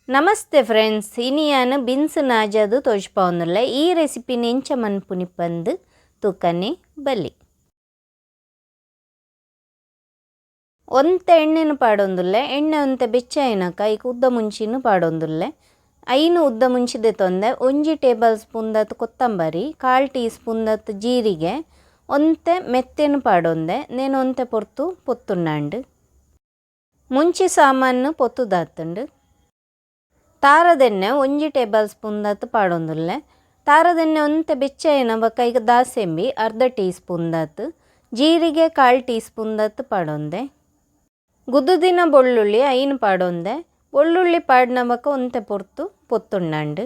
Namaste friends, ಇನಿಯಾನ beans ನಾಜದು ತೋಜ್ಪಾವೊಂದುಲ್ಲೆ. ಈ ರೆಸಿಪಿನ್ ಎಂಚ ಮನ್ಪುನಿ ಪಂದ್ ತೂಕನೆ ಬಲಿ. ಒಂತೆ ಎಣ್ಣೆನು ಪಾಡೊಂದುಲ್ಲೆ. ಎಣ್ಣೆ ಒಂತೆ ಬೆಚ್ಚ ಆಯಿನಕ ಐಕ್ ಉದ್ದ ಮುಂಚಿನ ಪಾಡೊಂದುಲ್ಲೆ. 5 ಉದ್ದ ಮುಂಚಿ ದೆತೊಂದೆ. 1 ಟೇಬಲ್ ಸ್ಪೂನ್ ದಾತ್ ಕೊತ್ತಂಬರಿ, 1/4 ಟೀ ಸ್ಪೂನ್ ದಾತ್ ಜೀರಿಗೆ, ಒಂತೆ ಮೆತ್ತೆನು ಪಾಡೊಂದೆ. ನೇನು ಒಂತೆ ಪೊರ್ತು ಪೊತ್ತುಂಡಾಂಡ್. ಮುಂಚಿ ಸಾಮಾನು ಪೊತ್ತುದಾತುಂಡು. ತಾರದೆಣ್ಣೆ 1 ಟೇಬಲ್ ಸ್ಪೂನ್ ದಾತ್ ಪಾಡೊಂದುಲ್ಲೆ. ತಾರದೆಣ್ಣೆ ಒಂತೆ ಬೆಚ್ಚ ಆಯಿನ ಬೊಕ್ಕ ಐಕ್ ದಾಸೆಂಬಿ 1/2 ಟೀ ಸ್ಪೂನ್ ದಾತ್, ಜೀರಿಗೆ 1/4 ಟೀ ಸ್ಪೂನ್ ದಾತ್ ಪಾಡೊಂದೆ. ಗುದ್ದುದಿನ ಬೊಳ್ಳುಳ್ಳಿ 5 ಪಾಡೊಂದೆ. ಬೊಳ್ಳುಳ್ಳಿ ಪಾಡ್ನ ಬೊಕ್ಕ ಒಂತೆ ಪೊರ್ತು ಪೊತ್ತುಂಡಾಂಡ್.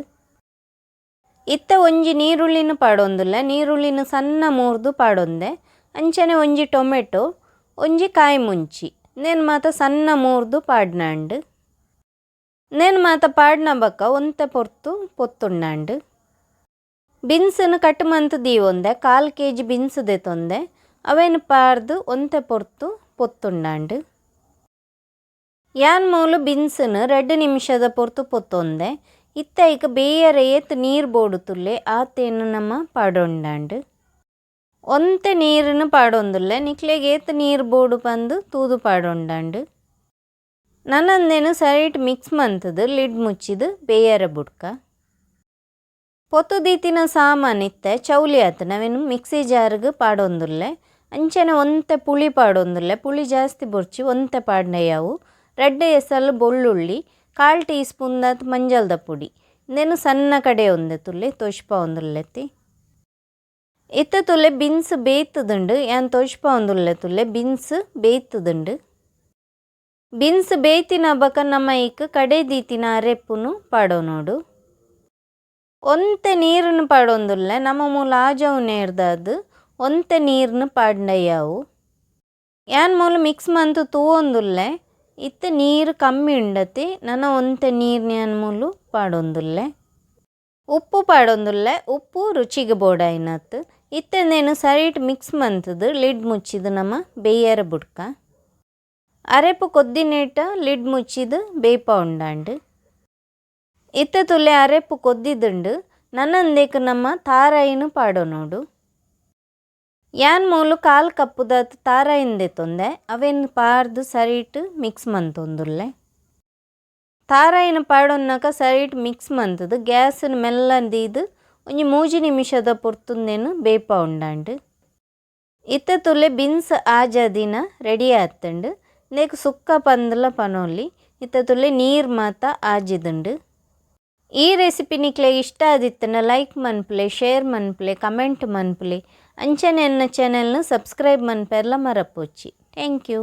ಇತ್ತೆ 1 ನೀರುಳ್ಳಿನ ಪಾಡೊಂದುಲ್ಲೆ. ನೀರುಳ್ಳಿನ ಸಣ್ಣ ಮೂರ್ದು ಪಾಡೊಂದೆ. ಅಂಚನೆ 1 ಟೊಮೆಟೊ, 1 ಕಾಯಿ ಮುಂಚಿ ನೇನು ಮಾತ ಸಣ್ಣ ಮೂರ್ದು ಪಾಡ್ನಾಂಡ್. ನೇನು ಮಾತ ಪಾಡ್ನ ಬೊಕ್ಕ ಒಂತೆ ಪೊರ್ತು ಪೊತ್ತುಂಡಾಂಡ್. ಬಿನ್ಸನ್ನು ಕಟ್ ಮಂತ್ ದೀವೊಂದೆ. 1/4 ಕೆಜಿ ಬಿನ್ಸ್ ದೆತೊಂದೆ. ಅವೇನು ಪಾರ್ದು ಒಂತೆ ಪೊರ್ತು ಪೊತ್ತುಂಡಾಂಡ್. ಯಾನ್ ಮೂಲು ಬಿನ್ಸನ್ನು 2 ನಿಮಿಷದ ಪೊರ್ತು ಪೊತ್ತೊಂದೆ. ಇತ್ತೆ ಐಕ್ ಬೇಯರ ಏತ್ ನೀರು ಬೋಡುತುಲ್ಲೆ ಆತೇನು ನಮ್ಮ ಪಾಡೊಂಡಾಂಡ್. ಒಂತೆ ನೀರನ್ನು ಪಾಡೊಂದುಲ್ಲೆ. ನಿಕ್ಲೆಗ್ ಏತ್ ನೀರು ಬೋಡು ಪಂದು ತೂದು ಪಾಡೊಂಡಾಂಡ್. ನನ್ನಂದೇನು ಸರಿಟ್ ಮಿಕ್ಸ್ ಮಂತದು ಲಿಡ್ ಮುಚ್ಚಿದು ಬೇಯರ ಬುಡ್ಕ. ಪೊತ್ತು ದೀತಿನ ಸಾಮಾನು ಇತ್ತೆ ಚೌಲಿ ಆತು. ನಾವೇನು ಮಿಕ್ಸಿ ಜಾರ್ಗ್ ಪಾಡೊಂದುಲ್ಲೆ. ಅಂಚನೆ ಒಂತೆ ಪುಳಿ ಪಾಡೊಂದುಲ್ಲೆ. ಪುಳಿ ಜಾಸ್ತಿ ಬೊರ್ಚಿ, ಒಂತೆ ಪಾಡ್ನಯಾವು. 2 ಎಸಲ್ ಬೊಳ್ಳುಳ್ಳಿ, 1/4 ಟೀ ಸ್ಪೂನ್ ದಾತ್ ಮಂಜಲ್ದ ಪುಡಿ. ಇಂದೆನು ಸಣ್ಣ ಕಡೆ ಒಂದೆ ತುಲ್ಲೆ ತೋಜ್ಪಾವೊಂದುಲ್ಲೆತ್ತಿ. ಇತ್ತೆ ತುಲ್ಲೆ ಬಿನ್ಸ್ ಬೇಯ್ತದುಂಡು. ಯಾನ್ ತೋಜ್ಪಾವೊಂದುಲ್ಲೆ ತುಲ್ಲೆ ಬಿನ್ಸ್ ಬೇಯ್ತದುಂಡು. ಬಿನ್ಸ್ ಬೇಯ್ತಿನ ಬೊಕ್ಕ ನಮ್ಮ ಐಕ್ ಕಡೆ ದೀತಿನ ಅರೆಪ್ಪುನು ಪಾಡೊನೊಡು. ಒಂತೆ ನೀರನ್ನು ಪಾಡೊಂದುಲ್ಲೆ. ನಮ್ಮ ಮೂಲ ಆಜವು ನೇರ್ದಾದ್ ಒಂತೆ ನೀರನ್ನು ಪಾಡ್ನಯಾವು. ಯಾನ್ ಮೂಲು ಮಿಕ್ಸ್ ಮಂತು ತೂವೊಂದುಲ್ಲೆ. ಇತ್ತೆ ನೀರು ಕಮ್ಮಿ ಉಂಡತಿ. ನನ ಒಂತೆ ನೀರು ಯಾನ್ ಮೂಲು ಪಾಡೊಂದುಲ್ಲೆ. ಉಪ್ಪು ಪಾಡೊಂದುಲ್ಲೆ. ಉಪ್ಪು ರುಚಿಗೆ ಬೋಡಾಯಿನತ್. ಇತ್ತೆ ನೇನು ಸರಿಟ್ ಮಿಕ್ಸ್ ಮಂತದು ಲಿಡ್ ಮುಚ್ಚಿದು ನಮ್ಮ ಬೇಯರ ಬುಡ್ಕ. ಅರೆಪು ಕೊದ್ದಿನೇಟ ಲಿಡ್ ಮುಚ್ಚಿದು ಬೇಯ್ಪ ಉಂಡಾಂಡ್. ಇತ್ತೆ ತುಲೆ ಅರೆಪು ಕೊದ್ದಿದುಂಡು. ನನ್ನಂದೇಕ್ ನಮ್ಮ ತಾರಾಯಿನು ಪಾಡೊನೊಡು. ಯಾನ್ ಮೂಲು 1/4 ಕಪ್ಪುದಾತ್ ತಾರಾಯಿನ್ ದೆತೊಂದೆ. ಅವೇನು ಪಾರ್ದು ಸರಿಟ್ ಮಿಕ್ಸ್ ಮಂತೊಂದುಲ್ಲೆ. ತಾರಾಯಿನ ಪಾಡೊನ್ನಕ ಸರಿಟ್ ಮಿಕ್ಸ್ ಮಂತದು ಗ್ಯಾಸ್ನ ಮೆಲ್ಲ ದೀದು ಒಂಜಿ 3 ನಿಮಿಷದ ಪೊರ್ತುಂದೇನು ಬೇಯ್ಪ ಉಂಡಾಂಡ್. ಇತ್ತೆ ತುಲೆ ಬಿನ್ಸ್ ಆಜದಿನ ರೆಡಿ ಆತುಂಡು. ಇಂದೆಕ್ ಸುಕ್ಕ ಪಂದಲ ಪನೊಲಿ. ಇತ್ತೆ ತುಲೆ ನೀರು ಮಾತ ಆಜಿದುಂಡು. ಈ ರೆಸಿಪಿ ನಿಕ್ಲೆಗ್ ಇಷ್ಟ ಆದಿತ್ತುಂಡ ಲೈಕ್ ಮನ್ಪುಲೆ, ಶೇರ್ ಮನ್ಪುಲೆ, ಕಮೆಂಟ್ ಮನ್ಪುಲೆ. ಅಂಚನೆ ಎನ್ನ ಚಾನೆಲ್ನ ಸಬ್ಸ್ಕ್ರೈಬ್ ಮನ್ಪೆರ್ಲ ಮರಪೊಚ್ಚಿ. Thank you.